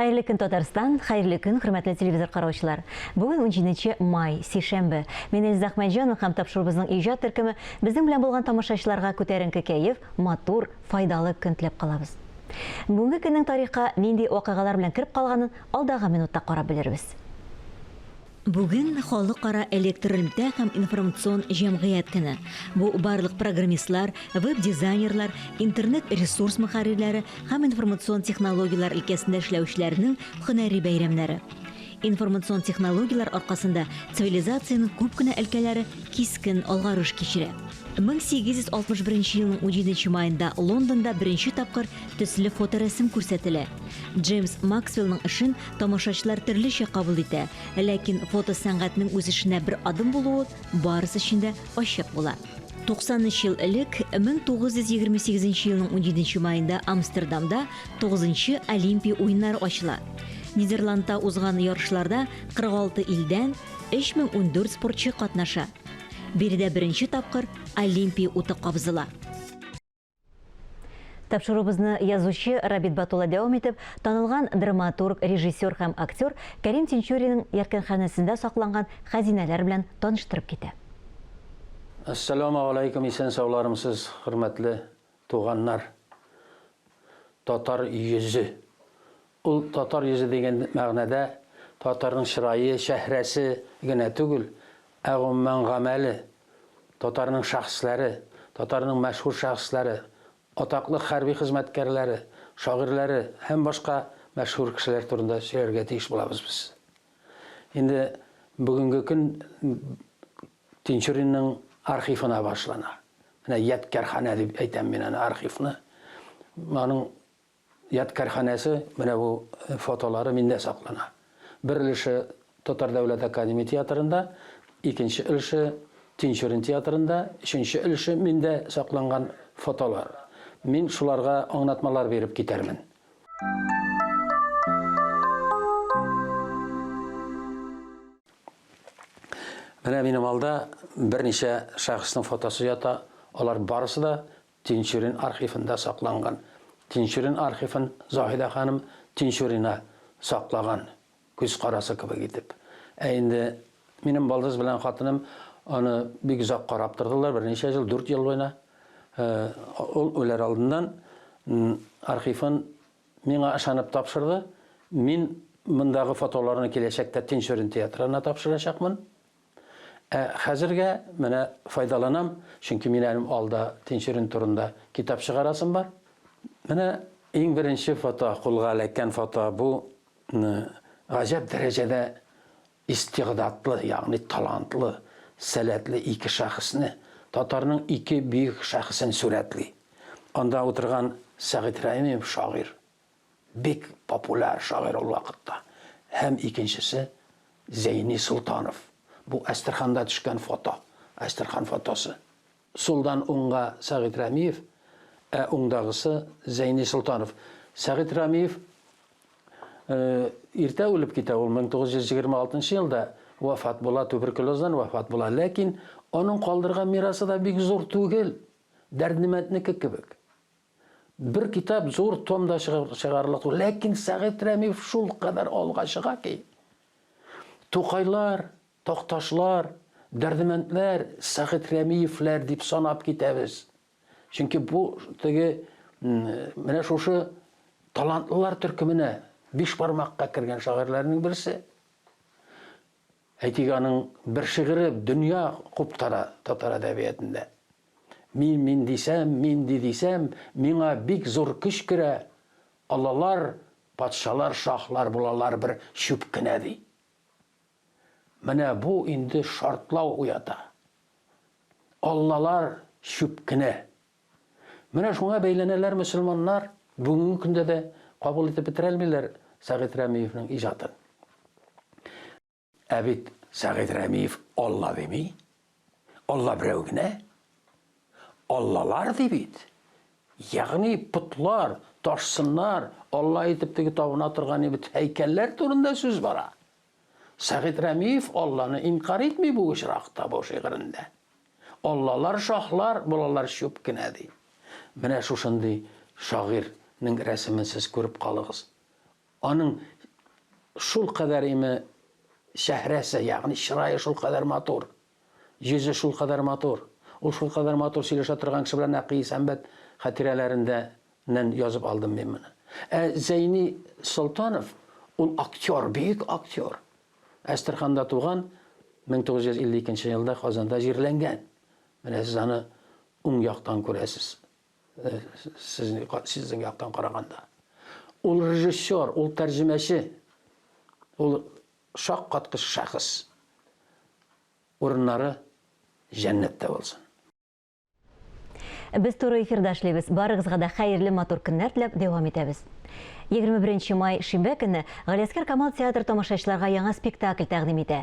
Хәерле көн, Татарстан, хәерле көн, хөрмәтле телевизор караучылар. Бүген 17 май, сишәмбе. Мин Эльза Әхмәтҗанова һәм тапшыруыбызның иҗат төркеме безнең белән булган тамашачыларга күтәренке кәеф, матур, файдалы көн теләп калабыз. Бүгенге көннең тарихка нинди вакыйгалар белән кереп калганын алдагы минутта карап белербез. Бүген Халыкара электр элемтә һәм информацион җәмгыять көне. Бу барлык программистлар, веб-дизайнерлар, интернет-ресурс мөхәррирләре һәм информацион технологияләр өлкәсендә эшләүчеләрнең һөнәри бәйрәмнәре. Информацион технологияләр аркасында цивилизациянең күп кенә өлкәләре кискен алгарыш кичерә. 1861 елның унҗиденче маенда Лондонда беренче тапкыр төсле фоторәсем күрсәтелә. Джеймс Максвеллның эшен тамашачылар төрлечә кабул итә, ләкин фотосәнгатьнең үсешенә бер адым булуы барысы өчен дә ачык була. 93 ел элек, 1928 елның унҗиденче маенда Амстердамда тугызынчы Олимпия уеннары ачыла. Нидерландта узган ярышларда 46 илдән 3014 спортчы катнаша. Биредә беренче тапкыр Олимпия уты кабызыла. Тапшыруыбызны язучы Рабит Батулла дәвам итеп, танылган драматург, режиссер һәм актер Кәрим Тинчуринның яркәнханәсендә сакланган хәзинәләр белән таныштырып китә. Әссәламегаләйкүм, исән-саулармысыз, хөрмәтле туганнар! Татар йөзе. Ул татар йөзе дигән мәгънәдә татарның чырае, чәһрәсе генә түгел, ә гомумән гамәле, татарның шәхесләре, татарның мәшһүр шәхесләре, атаклы хәрби хезмәткәрләре, шагыйрьләре һәм башка мәшһүр кешеләр турында сөйләргә тиеш булабыз без. Инде бүгенге көн Тинчуринның архивына башлана. Менә ядкәрханә дип әйтәм мин аны архивны. Аның Ядкарьханәсе, менә бу фотолары миндә саклана. Бер өлеше Татар дәүләт академия театрында, икенче өлеше Тинчурин театрында, өченче өлеше миндә сакланган фотолар. Мин шуларга аңлатмалар биреп китәрмен. Менә минем алда берничә шәхеснең фотосы ята. Алар барысы да Тинчурин архивында сакланган. Тинчурин архивын Заһидә ханым Тинчурина саклаган, күз карасы кебек итеп. Ә инде минем балдыз белән хатыным аны бик озак карап тордылар, берничә ел, дүрт ел буена. Ул үләр алдыннан архивын миңа ышанып тапшырды. Мин мондагы фотоларны киләчәктә Тинчурин театрына тапшырачакмын. Ә хәзергә менә файдаланам, чөнки мин әле алда Тинчурин турында китап чыгарасым бар. Менә иң беренче фото, кулга эләккән фото бу гаҗәп дәрәҗәдә истигъдатлы, ягъни талантлы, сәләтле ике шәхесне, татарның ике бөек шәхесен сурәтли. Анда утырган Сәгыйть Рәимов шагыйрь, Бик популяр шагыйрь ул вакытта. Һәм икенчесе Зәйни Солтанов. Бу Әстерханда төшкән фото. Әстерхан фотосы. Сулдан уңга Сәгыйть Рәмиев, ә уңдагысы Зәйни Солтанов. Сәгыйть Рәмиев иртә үлеп китә, ул 1926 елда вафат була, туберкулездан вафат була. Ләкин аның калдырган мирасы да бик зур түгел. Дәрдемәнднеке кебек. Бер китап зур том да чыгарлык түгел. Ләкин Сәгыйть Рәмиев шул кадәр алга чыга ки, Тукайлар, Такташлар, Дәрдемәндләр, Сәгыйть Рәмиевләр дип санап китәбез. Чөнки бу теге менә шушы талантлылар төркеменә биш бармакка кергән шагыйрьләрнең берсе. Әйтик, аның бер шигыре дөнья куптара татар әдәбиятында. Мин, мин дисәм, мин ди дисәм, миңа бик зур көч керә, аллалар, патшалар, шаһлар булалар бер чүп кенә, ди. Менә бу инде шартлау уята. Аллалар чүп кенә. Менә шуңа бәйләнәләр мөселманнар, бүгенге көндә дә кабул итеп бетерәлмиләр Сәгыйть Рәмиевнең иҗатын. Ә бит Сәгыйть Рәмиев Алла дими. Алла берәү генә. Аллалар ди бит. Ягъни потлар, таш сыннар, Алла итеп теге табына торган бит һәйкәлләр турында сүз бара. Сәгыйть Рәмиев Алланы инкарь итми бу очракта, бу шигырендә. Аллалар, шаһлар булалар чүп кенә ди. Менә шушындый шагыйрьнең рәсемен сез күреп калыгыз. Аның шулкадәр име чәһрәсе, ягъни чырае шулкадәр матур, йөзе шулкадәр матур, ул шулкадәр матур сөйләшә торган кеше белән Нәкый Исәнбәт хатирәләрендә нән язып алдым мин моны. Ә Зәйни Солтанов, ул актер, бөек актер. Әстерханда туган, 1952 елда Казанда җирләнгән. Менә сез аны уң яктан күрәсез. Сезнең яктан караганда. Ул режиссер, ул тәрҗемәче. Ул шаккаткыч шәхес. Урыннары җәннәттә булсын. Без туры эфирда эшлибез. Барыгызга да хәерле матур көннәр теләп дәвам итәбез. 21 май шимбә көне Галиәсгар Камал театры тамашачыларга яңа спектакль тәкъдим итә.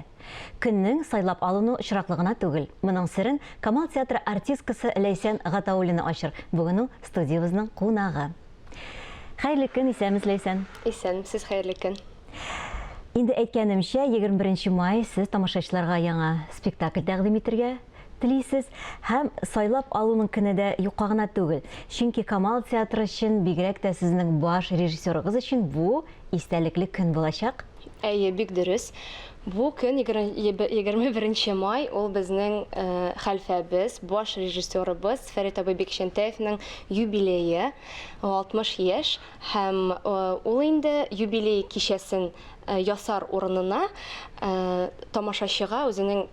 Көннең сайлап алыну очраклы гына түгел. Моның серен Камал театры артисткасы Ләйсән Гатауллина ачыр. Бүген ул студиябезнең кунагы. Хәерле көн, исәнмесез, Ләйсән. Исәнмесез, хәерле көн. Инде әйткәнемчә, 21 май сез тамашачыларга яңа спектакль тәкъдим итергә телисез һәм сайлап алуның көне дә юкка гына түгел. Чөнки Камал театры өчен, бигрәк тә сезнең баш режиссерыгыз өчен бу истәлекле көн булачак. Әйе, бик дөрес. Бу көн, 21 май, ул безнең хәлфәбез, баш режиссерыбыз Фәрит абый Бикчәнтәевның юбилее, 60 яшь. Һәм ул инде юбилей кичәсен ясар урынына тамашачыга үзенең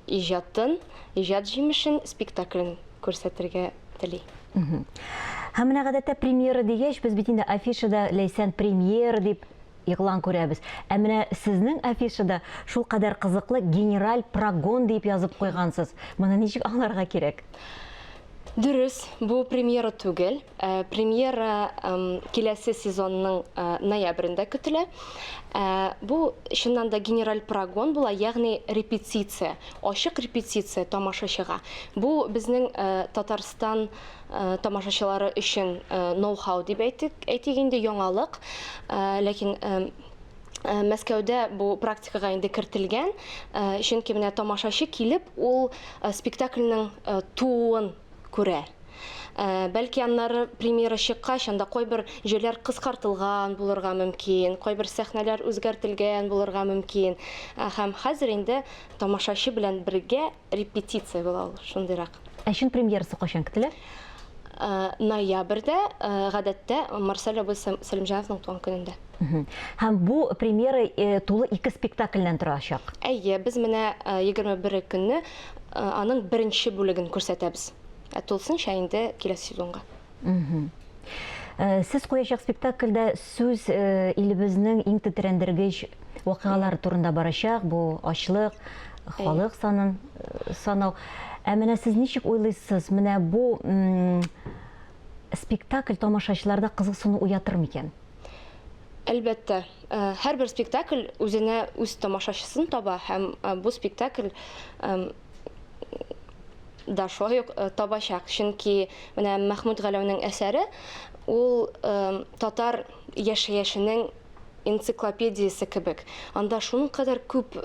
иҗатын, иҗат җимешен, спектаклен күрсәтергә тели. Һәм менә гадәттә премьера дигәч, без бит инде афишада Ләйсән премьера дип игълан күрәбез. Ә менә сезнең афишада шулкадәр кызыклы генераль прогон диеп язып куйгансыз. Моны ничек аңларга кирәк? Дөрес, бу премьера түгел. Э, премьера киләсе сезонның э, ноябрендә көтелә. Э, бу чыннан да генераль прогон була, ягъни репетиция, ачык репетиция тамашачыга. Бу безнең Татарстан тамашачылары өчен ноу-хау дип әйтик, әйтик инде яңалык. Ләкин Мәскәүдә бу практикага инде кертелгән, чөнки менә тамашачы килеп, ул спектакльнең тууын күрә. Бәлки аннары премьера чыккач, анда кайбер җирләр кыскартылган булырга мөмкин, кайбер сәхнәләр үзгәртелгән булырга мөмкин. Һәм хәзер инде тамашачы белән бергә репетиция була ул, шундыйрак. Ә чын премьерасы кайчан көтелә? Ноябрьдә, гадәттә, Марсель абый Сәлимҗановның туган көнендә. Һәм бу премьера тулы ике спектакльдән торачак. Әйе, без менә 21 көнне аның беренче бүлеген күрсәтәбез. Ә тулысынча инде киләсе сезонга. Сез куячак спектакльдә сүз илебезнең иң тетрәндергеч вакыйгалары турында барачак. Бу ачлык, халык санын санау. Ә менә сез ничек уйлыйсыз, менә бу спектакль тамашачыларда кызыксыну уятыр микән? Әлбәттә. Һәрбер спектакль үзенә үз тамашачысын таба һәм бу спектакль да шулай ук табачак. Чөнки менә Мәхмүт Галәүнең әсәре ул татар яшәешенең энциклопедиясе кебек. Анда шуның кадәр күп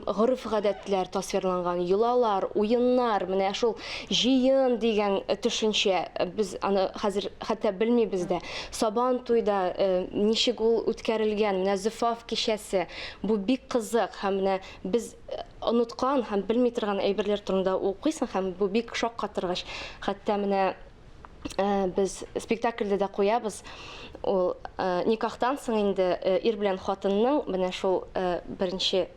гореф-гадәтләр тасвирланган, йолалар, уеннар, менә шул җыен дигән төшенчә, без аны хәзер хәтта белмибез дә. Сабан туйда ничек ул үткәрелгән, менә зөфаф кичәсе, бу бик кызык һәм менә без оныткан һәм белми торган әйберләр турында укыйсың һәм бу бик шаккатыргыч. Хәтта менә э, без спектакльдә дә куябыз. Ул э, никахтан соң инде э, ир белән хатынның менә шул беренче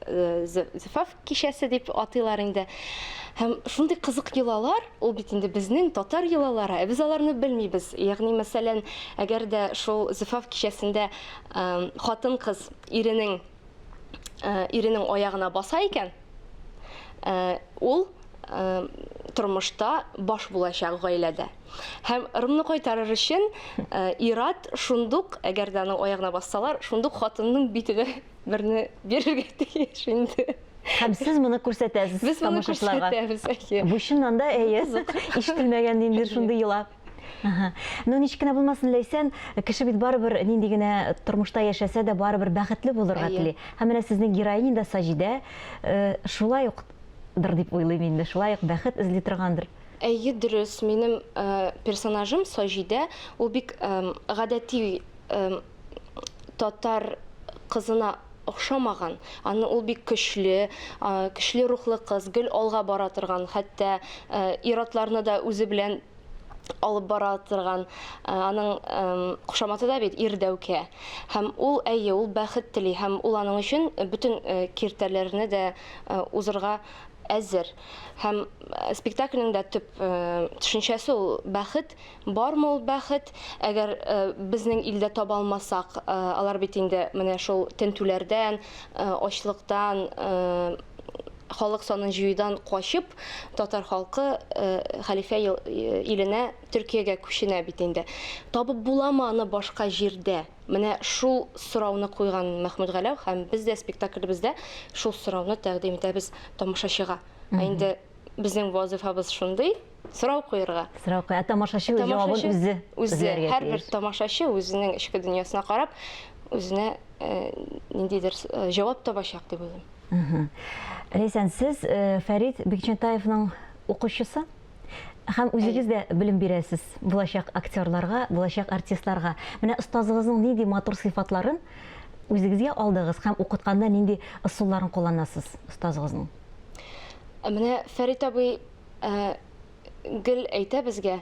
зифаф кичәсе дип атыйлар инде. Һәм шундый кызык йолалар, ул бит инде безнең татар йолалары, ә без аларны белмибез. Ягъни, мәсәлән, әгәр дә шул зифаф кичәсендә хатын-кыз иренең Э, иренең аягына баса икән, э, ул э, тормышта баш булачак гаиләдә. Һәм ырымны кайтарыр өчен ир-ат шундук, әгәр дә аның аягына бассалар, шундук хатынның битенә берне бирергә тиеш инде. Һәм сез моны күрсәтәсез Без моны күрсәтәбез, әйе. Бу чыннан да, әйе, ишетелмәгән ниндидер шундый йола. Ага. Ну, ничек кенә булмасын, Ләйсән, кеше бит барыбер нинди генә тормышта яшәсә дә, барыбер бәхетле булырга тели. Һәм менә сезнең героиня да Саҗидә э, шулай укдыр дип уйлыйм инде, шулай ук бәхет эзли торгандыр. Әйе, дөрес. Минем э, персонажым Саҗидә, ул бик э, гадәти э, татар кызына охшамаган. Аны ул бик көчле, көчле рухлы кыз, гел алга бара торган, хәтта ир-атларны да үзе белән алып бара торган. Аның кушаматы да бит Ирдәүкә. Һәм ул, әйе, ул бәхет тели һәм ул аның өчен бөтен киртәләрне дә узырга әзер. Һәм спектакльнең дә төп төшенчәсе ул бәхет. Бармы ул бәхет? Әгәр безнең илдә таба алмасак, алар бит инде менә шул тентүләрдән, ачлыктан, халык санын җыюдан качып, татар халкы хәлифә иленә, Төркиягә күченә бит инде. Табып буламы аны башка җирдә? Менә шул сорауны куйган Мәхмүт Галәү һәм без дә спектаклебездә шул сорауны тәкъдим итәбез тамашачыга. Ә инде безнең вазыйфабыз шундый, сорау куерга. Сорау куя. Ә тамашачы үз җавабын үзе үзе һәрбер тамашачы үзенең эчке дөньясына карап, үзенә ниндидер җавап табачак дип уйлыйм. Ләйсән, сез Фәрит Бикчәнтаевның укучысы? Һәм үзегез дә белем бирәсез булачак актерларга, булачак артистларга. Менә остазыгызның нинди матур сыйфатларын үзегезгә алдыгыз һәм укытканда нинди ысулларын кулланасыз остазыгызның? Менә Фәрит абый гел әйтә безгә,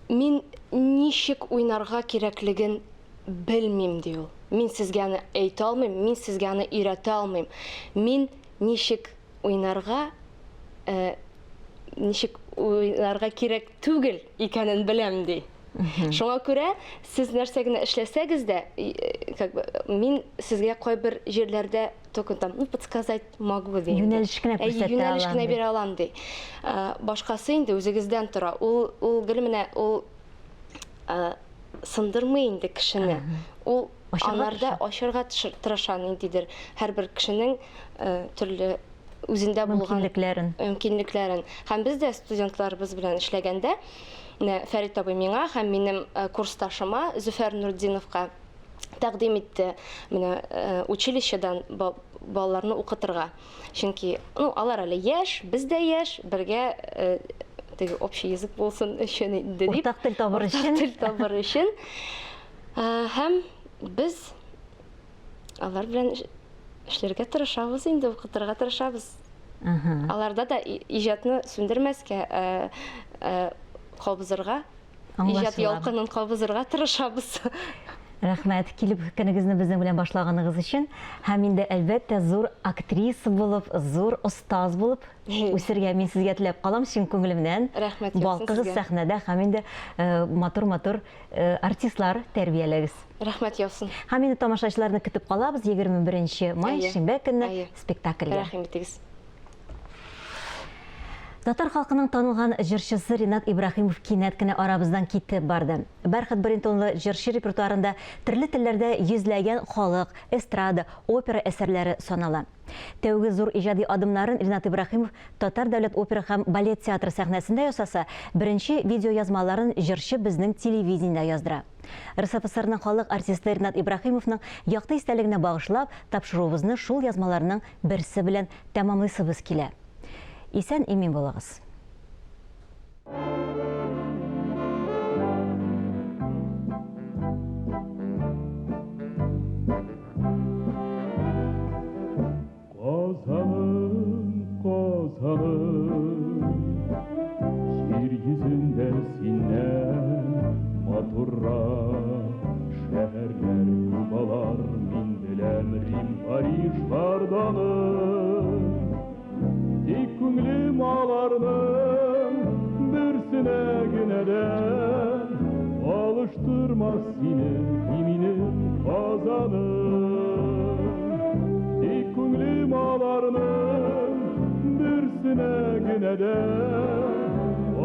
мин ничек уйнарга кирәклеген белмим, ди ул. Мин сезгә аны әйтә алмыйм, мин сезгә аны өйрәтә алмыйм. Мин ничек уйнарга, ничек уйнарга кирәк түгел икәнен беләм, ди. Шуңа күрә сез нәрсә генә эшләсәгез дә, как бы, мин сезгә кайбер җирләрдә только там, ну, подсказать могу, ди. Юнәлеш кенә күрсәтә алам. Юнәлеш кенә бирә алам, ди. Башкасы инде үзегездән тора. Ул, ул гел менә ул сындырмый инде кешене. Ул анарда ачарга тырыша ниндидер һәрбер кешенең төрле үзендә булган мөмкинлекләрен. Мөмкинлекләрен. Һәм без дә студентларыбыз белән эшләгәндә, менә Фәрит абый миңа һәм минем курсташыма Зөфәр Нуртдиновка тәкъдим итте менә училищедан балаларны укытырга. Чөнки, ну, алар әле яшь, без дә яшь, бергә теге общий язык булсын өчен инде дип. Уртак тел табыр өчен. Уртак тел табыр өчен. Һәм без алар белән эшләргә тырышабыз инде, укытырга тырышабыз. Аларда да иҗатны сүндермәскә, кабызырга, иҗат ялкынын кабызырга тырышабыз. Рәхмәт, килеп көнегезне безнең белән башлаганыгыз өчен. Һәм инде, әлбәттә, зур актриса булып, зур остаз булып үсергә мин сезгә теләп калам, чын күңелемнән. Рәхмәт, яусын Балкыгыз сезгә. сәхнәдә һәм инде матур-матур артистлар тәрбияләгез. Рәхмәт яусын. Һәм инде тамашачыларны көтеп калабыз 21 май, Әйе. шимбә көнне Әйе. спектакльгә. Рәхим итегез. Татар халкының танылган җырчысы Ринат Ибраһимов кинәт кенә арабыздан китеп барды. Бәрхет баритонлы җырчы репертуарында төрле телләрдә йөзләгән халык, эстрада, опера әсәрләре санала. Тәүге зур иҗади адымнарын Ринат Ибраһимов Татар дәүләт опера һәм балет театры сәхнәсендә ясаса, беренче видеоязмаларын җырчы безнең телевидениедә яздыра. РСФСРның халык артисты Ринат Ибраһимовның якты истәлегенә багышлап, тапшыруыбызны шул язмаларның берсе белән тәмамлыйсыбыз килә. Исән-имин булыгыз! Казаным, Казаным, җир йөзендә синнән матуррак шәһәрләр күп алар, мин беләм Рим, Парижлар данын. Тик күңлем аларның берсенә генә дә алыштырмас сине, и минем Казаным. Тик күңлем аларның берсенә генә дә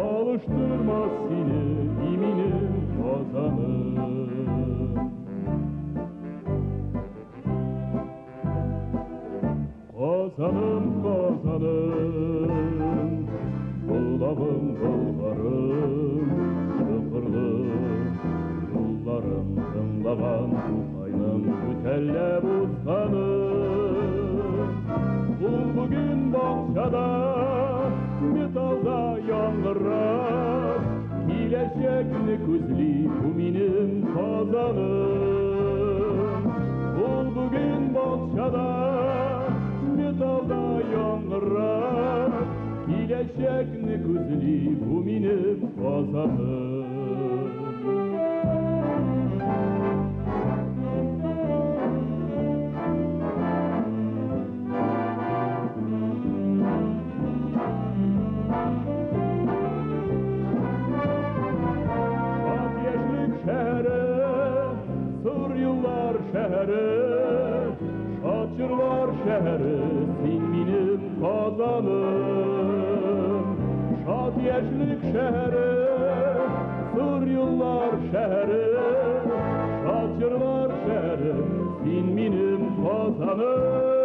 алыштырмас сине, и минем Казаным. Казаным, Казаным, Болавың, Болгарым, Чокырлы юлларың тыңлаган Тукайның түтәлләп узганын. Ул бүген бакчада, металда яңгырап, киләчәкне күзли бу минем Казаным. Ул бүген Акчада, металлда яңгырап, киләчәкне күзли бу минем Казаным. Шат яшьлек шәһәре, зур юллар шәһәре, шат җырлар шәһәре, син минем Казаным. Шат яшьлек шәһәре, зур юллар шәһәре, шат җырлар шәһәре, син минем Казаным.